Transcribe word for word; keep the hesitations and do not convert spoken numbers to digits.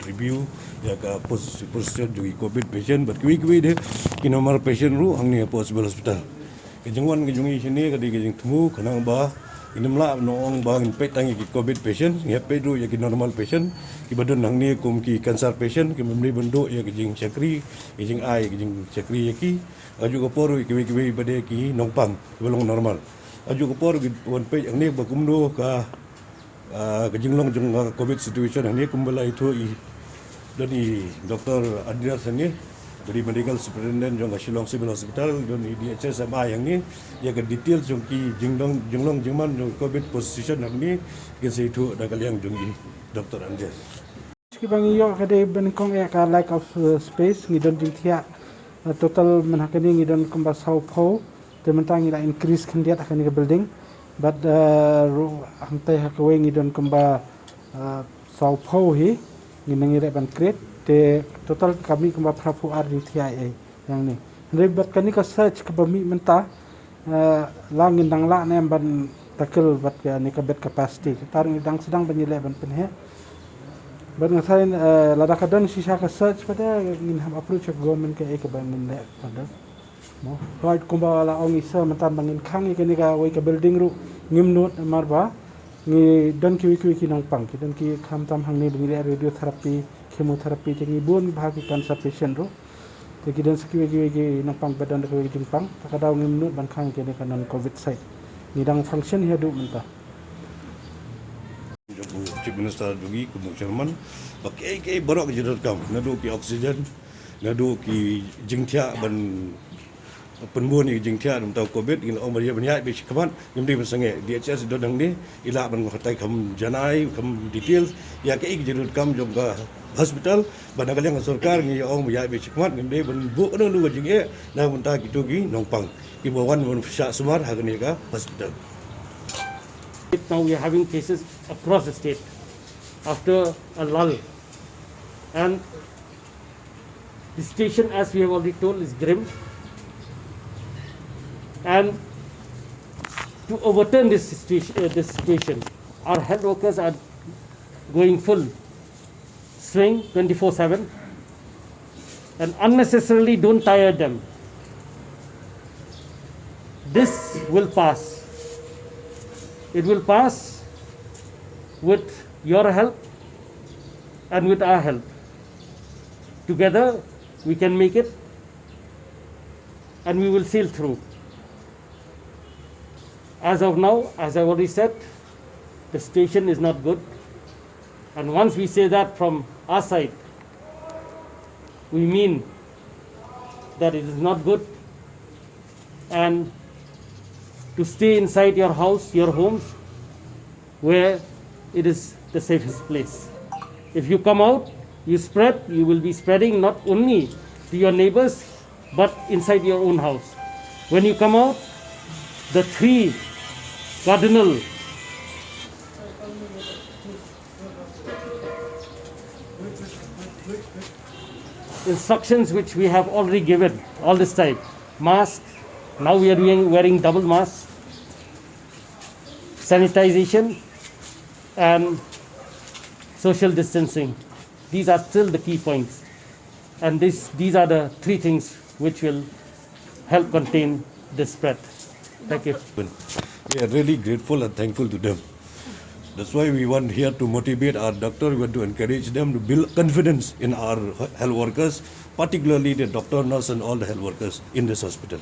review ïa ka pos-, position jong ki covid patient bad kiwei kiwei de ki normal patient ruh hangne ha Post Civil Hospital. Ka jingwan ka jong ngi shane ka dei ka jingthmu khnang ba ngin ym lah ban ong ba ngin peit tang ïa ki covid patient, ngi hap peit ruh ïa ki normal patient kiba don hangne kum ki cancer patient, ki ym dei ban duh ïa ka jingshakri, ka jingai ka jingshakri ïa ki. Hajuh ka por ruh ïa kiwei kiwei ba dei ki nongpang kiba long normal. Hajuh ka por ngi wan peit hangne ba kumno ka Ah, ka jinglong jong ka covid situation hangne kumba la ïathuh i, don i Doctor Andreas hangne, ba dei medical superintendent jong ka Shillong Civil Hospital, don i D H S M I hangne, ïa ka details jong ki jinglong, jinglong jingman jong covid position hangne, kin sa ïathuh da ka liang jong i Doctor Andreas. Kiba ngi ïoh ka dei ba nyngkong eh ka lack of, uh, space, ngi don jingthiah, uh, total mynta kane ngi don kumba sawphew, te mynta ngi la increase khyndiat ha kane ka building. Bad, uh, ruh hangtai ha kawei ngi don kumba, uh, sawphew hi, ngi nang ïaleh ban create, te total ka mih kumba phraphew ar jingthiah eh, hangne. Hynrei bad kane ka surge kaba mih mynta, eh, la ngin dang lah ne em ban tackle bad kane ka bed capacity. Kata ruh ngi dang sdang ban ïaleh ban pynheh. Bad nga tharai, eh, lada ka don shisha ka surge pat, ngin hap approach ka government kaei kaba ngin leh pat. Mo, right, kumba la ong i sir mynta ba ngin khang ïa kane kawei ka building ruh ngim nud namar ba ngi don kiwei kiwei ki nongpang, ki don ki khamtam hangne ba ngi leh radiotherapy, chemotherapy, te ngi bun bha ki cancer patient ruh. Te ki don sa kiwei kiwei ki nongpang ba don da kiwei ki jingpang, ta ka daw ngim nud ban khang ïa kane ka non covid site. Ngi dang function hi haduh mynta. Jong u Chief Minister jong ngi kum u chairman, ba kiei kiei baroh ki jingdonkam, naduh ki oxygen, naduh ki jingthiah ban pynbun ïa ki jingthiah na bynta u covid, ngi la ong ba ïa ban ïaid beit shakhmat, ngim dei ban sangeh. D H S don hangne, i lah ban batai kham janai, kham details ïa kiei ki jingdonkam jong ka hospital, ba na ka liang ka sorkar ngi ong ba ïaid beit shakhmat, ngim dei ban buh kano kano ka jingeh na bynta kito ki nongpang kiba wan ban shah sumar ha kane ka hospital. Now we are having cases across the state after a lull. And the situation, as we have already told, is grim. And to overturn this situation, uh, this situation, our health workers are going full swing twenty-four seven and unnecessarily don't tire them. This will pass. It will pass with your help and with our help. Together, we can make it, and we will sail through. As of now, as I've already said, the situation is not good. And once we say that from our side, we mean that it is not good. And to stay inside your house, your homes, where it is the safest place. If you come out, you spread, you will be spreading not only to your neighbors, but inside your own house. When you come out, the three cardinal instructions which we have already given all this time, mask, now we are doing, wearing double mask, sanitization, and social distancing. These are still the key points. And this, these are the three things which will help contain this spread. Thank you. We are really grateful and thankful to them. That's why we want here to motivate our doctor, we want to encourage them to build confidence in our health workers, particularly the doctor, nurse, and all the health workers in this hospital.